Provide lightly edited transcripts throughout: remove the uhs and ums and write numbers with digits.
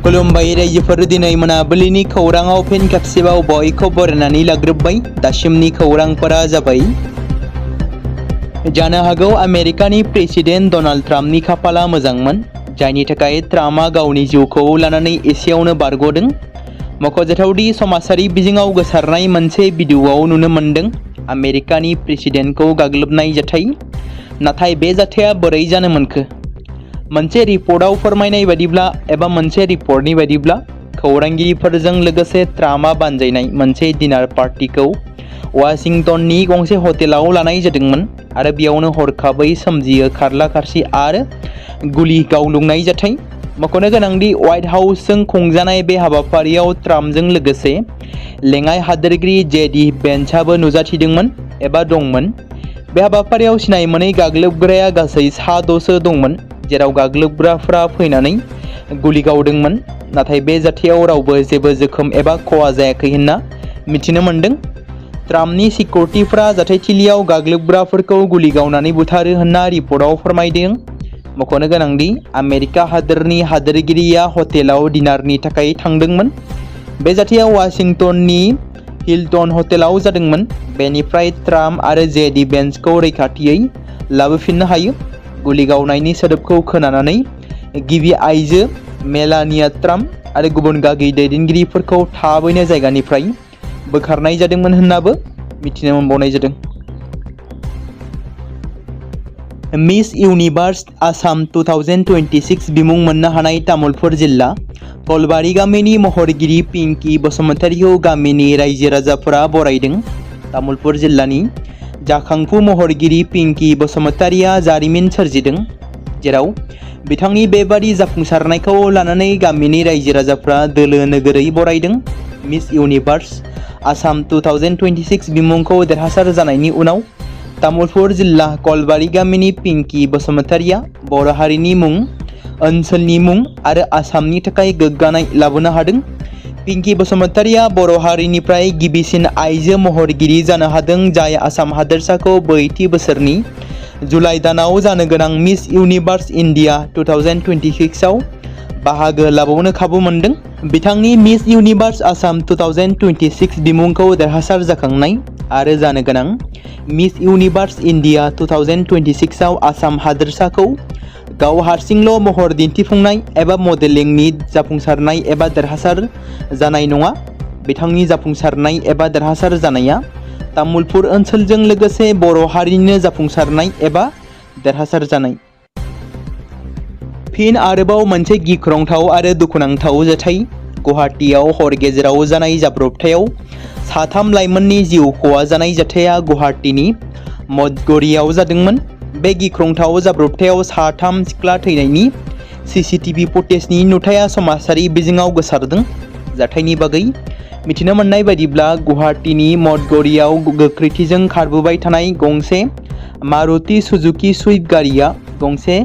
खुलुमबाय रायजोफोर, दिनै मोनाबिलिनि खौराङाव फिन खेबसेबाव बयखौ बरायनानै लाग्रोबाय। दासिमनि खौरांफोरा जाबाय। जानो हागौ आमेरिकानि प्रेसिडेन्ट डनाल्ड ट्राम्पनि खाफाला मोजांमोन, जायनि थाखाय ट्राम्पआ गावनि जिउखौ लानानै एसेयावनो बारग'दों। मख'जाथावदि समाजारि बिजोङाव गोसारनाय मोनसे भिडिअ'आव नुनो मोन्दों आमेरिकानि प्रेसिडेन्टखौ गाग्लोबनाय जाथाय। नाथाय बे जाथाया बोरै जानो मोनखो? मोनसे रिपर्टआव फोरमायनाय बायदिब्ला एबा मोनसे रिपर्टनि बायदिब्ला खौरांगिरिफोरजों लोगोसे ट्राम्पआ बानजायनाय मोनसे डिनार पार्टिखौ वाशिंटननि गंसे हटेलाव लानाय जादोंमोन आरो बेयावनो हरखाबै सोमजियो खारला खारसि आरो गुलि गावलुंनाय जाथाय। मख'नो गोनांदि व्हाइट हाउसजों खुंजानाय बे हाबाफारियाव ट्राम्पजों लोगोसे लेङाइ हादोरगिरि जेडी भेन्सआबो नुजाथिदोंमोन एबा दंमोन। बे हाबाफारियाव सिनाय मोनै गाग्लोबग्राया गासै 6 दंमोन, जेराव गाग्लोबग्राफोरा फैनानै गुलि गावदोंमोन। नाथाय बे जाथायाव रावबो जेबो जोखोम एबा खहा जायाखै होनना मिथिनो मोन्दों। ट्राम्पनि सिकिउरिटिफोरा जाथायथिलियाव गाग्लोबग्राफोरखौ गुलि गावनानै बुथारो होनना रिपर्टआव फोरमायदों। मख'नो गोनांदि आमेरिका हादोरनि हादोरगिरिया हटेलाव डिनारनि थाखाय थांदोंमोन। बे जाथाया वाशिंटननि हिल्टन हटेलाव जादोंमोन। बेनिफ्राय ट्राम्प आरो जेडी भेन्सखौ रैखाथियै लाबोफिननो हायो। गुलि गावनायनि सोदोबखौ खोनानानै गिबि आइजो मेलानिया ट्राम्प आरो गुबुन गागि दैदेनगिरिफोरखौ थाबैनो जायगानिफ्राय बोखारनाय जादोंमोन होननाबो मिथिनो मोनबावनाय जादों। मिस इउनिभार्स आसाम 2026 बिमुं मोननो हानाय तामुलपुर जिल्ला कलबारि गामिनि महरगिरि पिंकी बसुमतारीखौ गामिनि रायजो राजाफोरा बरायदों। तामुलपुर जिल्लानि जाखांफु महरगिरि पिंकी बसुमतारीया जारिमिन सोरजिदों, जेराव बिथांनि बेबादि जाफुंसारनायखौ लानानै गामिनि रायजो राजाफ्रा दोलो नोगोरै बरायदों। मिस इउनिभार्स आसाम 2026 बिमुंखौ देरहासार जानायनि उनाव तामुलपुर जिल्ला कलबारि गामिनि पिंकी बसुमतारीया बर' हारिनि मुं, ओनसोलनि मुं आरो आसामनि थाखाय गोग्गानाय लाबोनो हादों। पिंकी बसुमतारीया बर' हारिनिफ्राय गिबिसिन आइजो महरगिरि जानो हादों, जाय आसाम हादोरसाखौ ब्रैथि बोसोरनि जुलाइ दानाव जानो गोनां मिस इउनिभार्स इन्डिया 2026 आव बाहागो लाबावनो खाबु मोनदों। बिथांनि मिस इउनिभार्स आसाम 2026 बिमुंखौ देरहासार जाखांनाय आरो जानो गोनां मिस इउनिभार्स इन्डिया 2026 आव आसाम हादोरसाखौ गाव हारसिंल' महर दिन्थिफुंनाय एबा मडेलिंनि जाफुंसारनाय एबा देरहासार जानाय नङा। बिथांनि जाफुंसारनाय एबा देरहासार जानाया तामुलपुर ओनसोलजों लोगोसे बर' हारिनिनो जाफुंसारनाय एबा देरहासार जानाय। फिन आरोबाव मोनसे गिख्रंथाव आरो दुखुनांथाव जाथाय। गुवाहाटीआव हर गेजेराव जानाय जाब्रबथायाव 3 लाइमोननि जिउ खहा जानाय जाथाया गुवाहाटीनि मदगरियाव जादोंमोन। बे गिख्रंथाव जाब्रबथायाव 3 सिख्ला थैनायनि सीसीटीवी फुटेजनि नुथाया समाजारि बिजोङाव गोसारदों। जाथायनि बागै मिथिनो मोननाय बायदिब्ला गुवाहाटीनि मदगरियाव गोख्रैथिजों खारबोबाय थानाय गंसे मारुति सुजुकी स्विफ्ट गारिया गंसे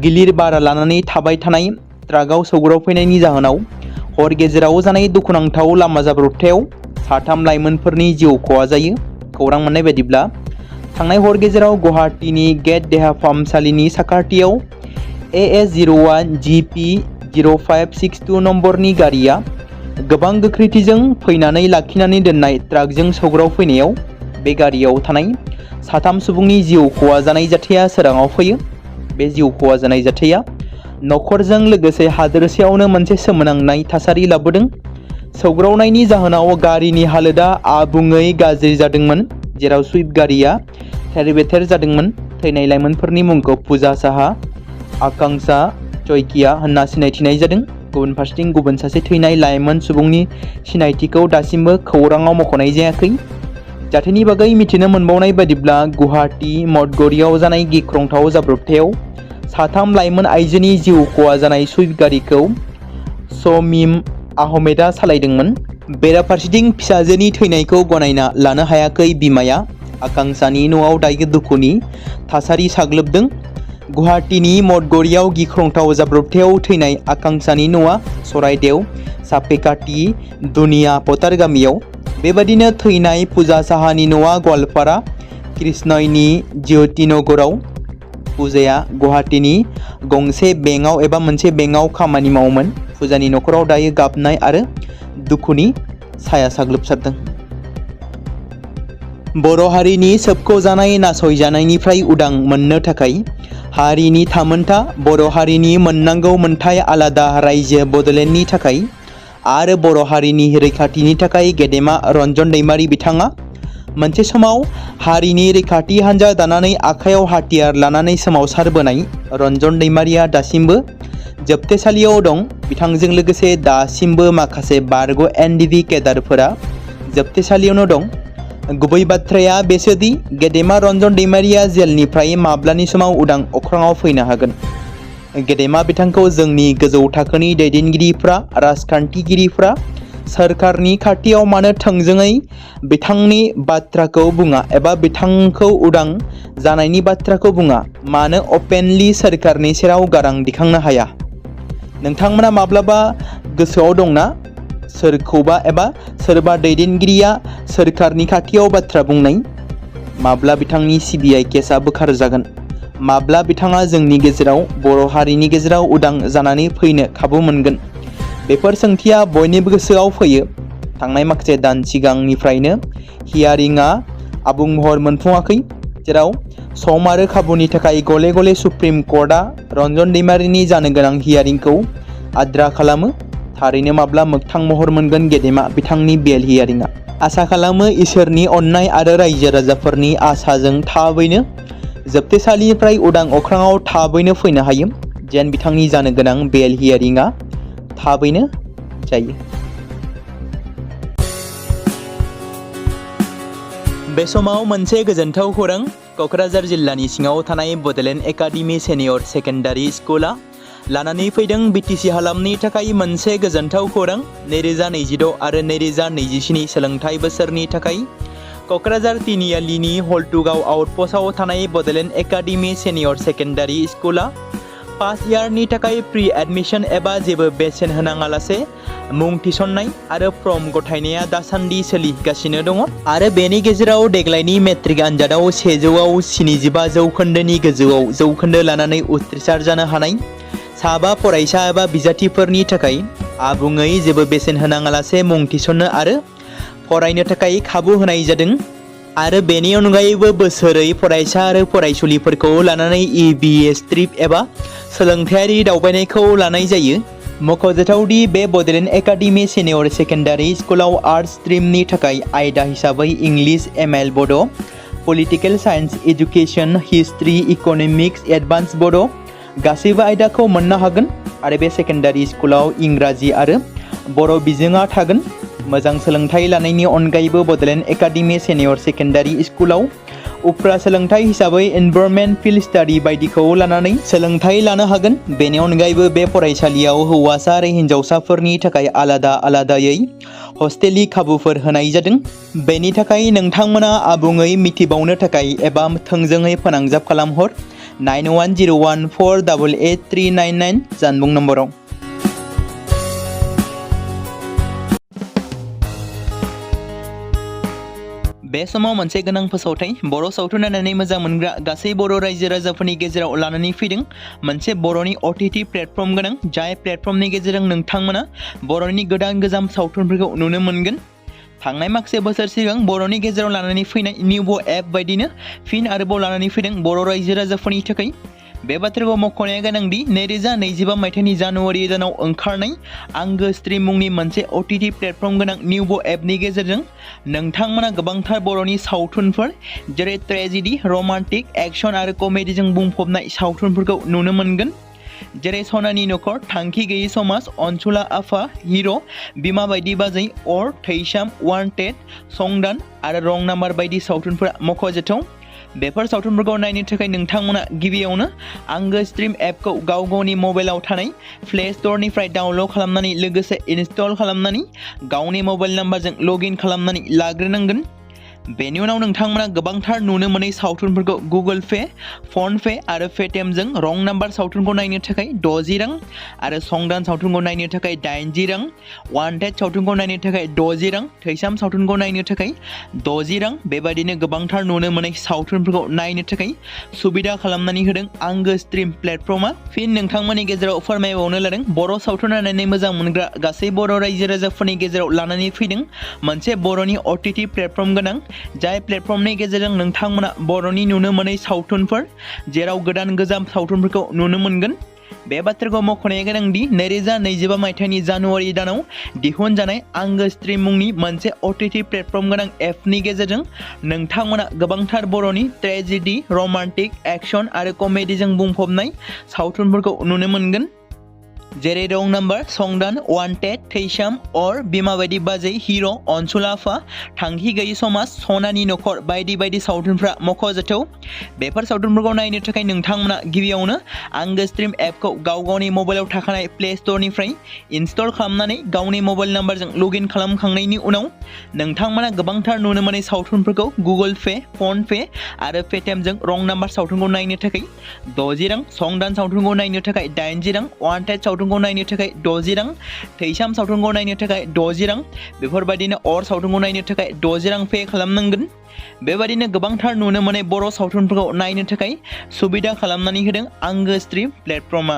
गिलिर भारा लानानै थाबाय थानाय ट्राकआव सौग्रावफैनायनि जाहोनाव हर गेजेराव जानाय दुखुनांथाव लामा जाब्रबथायाव 3 लाइमोनफोरनि जिउ खहा जायो। खौरां मोननाय बायदिब्ला थांनाय हर गेजेराव गुवाहाटीनि गेट देहा फाहामसालिनि साखाथियाव AS01 GP 0562 नम्बरनि गारिया गोबां गोख्रैथिजों फैनानै लाखिनानै दोननाय ट्राकजों सौग्रावफैनायाव बे गारियाव थानाय 3 सुबुंनि जिउ खहा जानाय जाथाया सोराङाव फैयो। बे जिउ खहा जानाय जाथाया नखरजों लोगोसे हादोरसायावनो मोनसे सोमोनांनाय थासारि लाबोदों। सौग्रावनायनि जाहोनाव गारिनि हालोदा आबुङै गाज्रि जादोंमोन, जेराव स्विफ्ट गारिया थेर-बेथेर जादोंमोन। थैनाय लाइमोनफोरनि मुंखौ पूजा साहा, आकांक्षा चयकिया होनना सिनायथिनाय जादों। गुबुन फारसेथिं गुबुन सासे थैनाय लाइमोन सुबुंनि सिनायथिखौ दासिमबो खौराङाव मख'नाय जायाखै। जाथायनि बागै मिथिनो मोनबावनाय बायदिब्ला गुवाहाटी मदगरियाव जानाय गिख्रंथाव जाब्रबथायाव 3 लाइमोन आइजोनि जिउ खहा जानाय स्विफ्ट गारिखौ शमीम आहमेदआ सालायदोंमोन। बेराफारसेथिं फिसाजोनि थैनायखौ गनायना लानो हायाखै बिमाया। आकांक्षानि न'आव दायो दुखुनि थासारि साग्लोबदों। गुवाहाटीनि मदगरियाव गिख्रंथाव जाब्रबथायाव थैनाय आकांक्षानि न'आ सराइदेव सापेकाटी दुनिया पटार गामियाव। बेबादिनो थैनाय पूजा साहानि न'आ गवालपारा कृष्णयनि ज्योतिनगराव। पूजाया गुवाहाटीनि गंसे बेंकआव एबा मोनसे बेंकआव खामानि मावोमोन। फुजानि नखराव दायो गाबनाय आरो दुखुनि साया साग्लोबसारदों। बर' हारिनि सोबख'जानाय नासयजानायनिफ्राय उदां मोननो थाखाय हारिनि थामोनथा बर' हारिनि मोननांगौ मोनथाय आलादा रायजो बड'लेण्डनि थाखाय आरो बर' हारिनि रैखाथिनि थाखाय गेदेमा रन्जन दैमारि बिथाङा मोनसे समाव हारिनि रैखाथि हान्जा दानानै आखायाव हाथियार लानानै सोमावसारबोनाय रन्जन दैमारिया दासिमबो जोबथेसालियाव दं। बिथांजों लोगोसे दासिमबो माखासे बारग' एनडिपि केडारफोरा जोबथेसालियावनो दं। गुबै बाथ्राया बेसोदि गेदेमा रन्जन दैमारिया जेलनिफ्राय माब्लानि समाव उदां अख्राङाव फैनो हागोन। गेदेमा बिथांखौ जोंनि गोजौ थाखोनि दैदेनगिरिफ्रा राजखान्थिगिरिफ्रा सोरखारनि खाथियाव मानो थोंजोङै बिथांनि बाथ्राखौ बुङा एबा बिथांखौ उदां जानायनि बाथ्राखौ बुङा, मानो अपेनलि सोरखारनि सेराव गारां दिखांनो हाया? नोंथांमोना माब्लाबा गोसोआव दंना सोरखौबा एबा सोरबा दैदेनगिरिया सोरखारनि खाथियाव बाथ्रा बुंनाय? माब्ला बिथांनि सिबिआइ केसआ बोखारजागोन? माब्ला बिथाङा जोंनि गेजेराव बर' हारिनि गेजेराव उदां जानानै फैनो खाबु मोनगोन? बेफोर सोंथिया बयनिबो गोसोआव फैयो। थांनाय माखासे दान सिगांनिफ्रायनो हियारिंआ आबुं महर मोनफुङाखै, जेराव सम आरो खाबुनि थाखाय गले गले सुप्रिम कर्टआ रन्जन दैमारिनि जानो गोनां हियारिंखौ आद्रा खालामो। थारैनो माब्ला मोगथां महर मोनगोन गेदेमा बिथांनि बेल हियारिंआ? आसा खालामो इसोरनि अननाय आरो रायजो राजाफोरनि आसाजों थाबैनो जोबथेसालिनिफ्राय उदां अख्राङाव थाबैनो फैनो हायो, जेन बिथांनि जानो गोनां बेल हियारिंआ थाबैनो जायो। बे समाव मोनसे गोजोनथाव खौरां। क'क्राझार जिल्लानि सिङाव थानाय बड'लेण्ड एकाडेमि सिनियर सेकेन्डारि स्कुला लानानै फैदों बिटिसि हालामनि थाखाय मोनसे गोजोनथाव खौरां। 2026 आरो 2027 सोलोंथाइ बोसोरनि थाखाय क'क्राझार तिनिआलिनि हल्टुगाव आउटपस्टआव थानाय बड'लेण्ड एकाडेमि सिनियर सेकेन्डारि स्कुला फार्स्ट इयारनि थाखाय प्रि एडमिशन एबा जेबो बेसेन होनाङालासे मुं थिसननाय आरो फर्म गथायनाया दासान्दि सोलिगासिनो दङ। आरो बेनि गेजेराव देग्लायनि मेट्रिक आनजादाव 100आव 75 जौखोन्दोनि गोजौआव जौखोन्दो लानानै उथ्रिसार जानो हानाय साबा फरायसा एबा बिजाथिफोरनि थाखाय आबुङै जेबो बेसेन होनाङालासे मुं थिसननो आरो फरायनो थाखाय खाबु होनाय जादों। आरो बेनि अनगायैबो बोसोरै फरायसा आरो फरायसुलिफोरखौ लानानै EBS ट्रिप एबा सोलोंथायारि दावबायनायखौ लानाय जायो। मख'जाथावदि बे बड'लेण्ड एकाडेमि सिनियर सेकेन्डारि स्कुलाव आर्ट्स स्ट्रिमनि थाखाय आयदा हिसाबै इंलिश, ML बड', political science, education, history, economics, advance बड' गासैबो आयदाखौ मोननो हागोन। आरो बे सेकेन्डारि स्कुलाव इंराजि आरो बर' बिजोङा थागोन। मोजां सोलोंथाइ लानायनि अनगायैबो बड'लेण्ड एकाडेमि सिनियर सेकेन्डारि स्कुलाव उफ्रा सोलोंथाइ हिसाबै इनभारमेन्ट, फिल्ड स्टाडि बायदिखौ लानानै सोलोंथाइ लानो हागोन। बेनि अनगायैबो बे फरायसालियाव हौवासा आरो हिन्जावसाफोरनि थाखाय आलादा आलादायै हस्टेलनि खाबुफोर होनाय जादों। बेनि थाखाय नोंथांमोना आबुङै मिथिबावनो थाखाय एबा थोंजोङै फोनांजाब खालामहर 9101488399 जानबुं नम्बराव। बे समाव मोनसे गोनां फोसावथाय बर' सावथुन नायनानै मोजां मोनग्रा गासै बर' रायजो राजाफोरनि गेजेराव लानानै फैदों मोनसे बर'नि OTT प्लेटफर्म गोनां, जाय प्लेटफर्मनि गेजेरजों नोंथांमोना बर'नि गोदान गोजाम सावथुनफोरखौ नुनो मोनगोन। थांनाय माखासे बोसोर सिगां बर'नि गेजेराव लानानै फैनाय निउबो एप बायदिनो फिन आरोबाव लानानै फैदों बर' रायजो राजाफोरनि थाखाय। बे बाथ्राखौ मख'नाया गोनांदि 2025 मायथाइनि जानुवारि दानाव ओंखारनाय आंगो स्ट्रिम मुंनि मोनसे OTT प्लेटफर्म गोनां निउबो एपनि गेजेरजों नोंथांमोना गोबांथार बर'नि सावथुनफोर जेरै ट्रेजेडि, रमान्टिक, एक्सन आरो कमेडिजों बुंफबनाय सावथुनफोरखौ नुनो मोनगोन। जेरै सनानि नखर, थांखि गैयै समाज, अनसुला आफा, हिर', बिमा बायदि बाजै, अर, थैसाम, वान्टेड, संदान आरो रं नाम्बार बायदि सावथुनफोरा मख'जाथाव। बेफोर सावथुनफोरखौ नायनो थाखाय नोंथांमोना गिबियावनो आंगो स्ट्रिम एपखौ गाव गावनि मबाइलाव थानाय प्ले स्ट'रनिफ्राय डाउनल'ड खालामनानै लोगोसे इनस्टल खालामनानै गावनि मबाइल नाम्बारजों लग इन खालामनानै लाग्रोनांगोन। बेनि उनाव नोंथांमोना गोबांथार नुनो मोनै सावथुनफोरखौ गुगोल पे, फन पे आरो पेटिएमजों रं नाम्बार सावथुनखौ नायनो थाखाय 60 रां आरो संदान सावथुनखौ नायनो थाखाय 80 रां, वान्टेड सावथुनखौ नायनो थाखाय 60 रां, थैसाम सावथुनखौ नायनो थाखाय 60 रां बेबायदिनो गोबांथार नुनो मोनै सावथुनफोरखौ नायनो थाखाय सुबिदा खालामनानै होदों आंगो स्ट्रिम प्लेटफर्मा। फिन नोंथांमोननि गेजेराव फोरमायबावनो लादों बर' सावथुन नायनानै मोजां मोनग्रा गासै बर' रायजो राजाफोरनि गेजेराव लानानै फैदों मोनसे बर'नि OTT प्लेटफर्म गोनां, जाय प्लेटफर्मनि गेजेरजों नोंथांमोना बर'नि नुनो मोनै सावथुनफोर जेराव गोदान गोजाम सावथुनफोरखौ नुनो मोनगोन। बे बाथ्राखौ मख'नाया गोनांदि 2025 मायथाइनि जानुवारि दानाव दिहुनजानाय आंगो स्ट्रिम मुंनि मोनसे OTT प्लेटफर्म गोनां एपनि गेजेरजों नोंथांमोना गोबांथार बर'नि ट्रेजेडि, रमान्टिक, एक्शन आरो कमेडिजों बुंफबनाय सावथुनफोरखौ नुनो मोनगोन। जेरै रं नाम्बार, संदान, वान्टेड, थैसाम, अर, बिमा बायदि बाजै, हिर', अनसुला आफा, थांखि गैयि समाज, सनानि नखर बायदि बायदि सावथुनफ्रा मख'जाथाव। बेफोर सावथुनफोरखौ नायनो थाखाय नोंथांमोना गिबियावनो आंगो स्ट्रिम एपखौ गावनि मबाइलाव थाखानाय प्ले स्ट'रनिफ्राय इनस्टल खालामनानै गावनि मबाइल नाम्बारजों लगइन खालामखांनायनि उनाव नोंथांमोना गोबांथार नुनो मोनै सावथुनफोरखौ गुगोल पे, फन पे आरो पेटिएमजों रं नाम्बार सावथुनखौ नायनो थाखाय 60 रां, संदान सावथुनखौ नायनो थाखाय 80 रां, वान्टेड सावथुनखौ नायनो थाखाय 60 रां, थैसाम सावथुनखौ नायनो थाखाय 60 रां बेफोरबायदिनो अर सावथुनखौ नायनो थाखाय 60 रां पे खालामनांगोन। बेबायदिनो गोबांथार नुनो मोनै बर' सावथुनफोरखौ नायनो थाखाय सुबिदा खालामनानै होदों आंगो स्ट्रिम प्लेटफर्मा।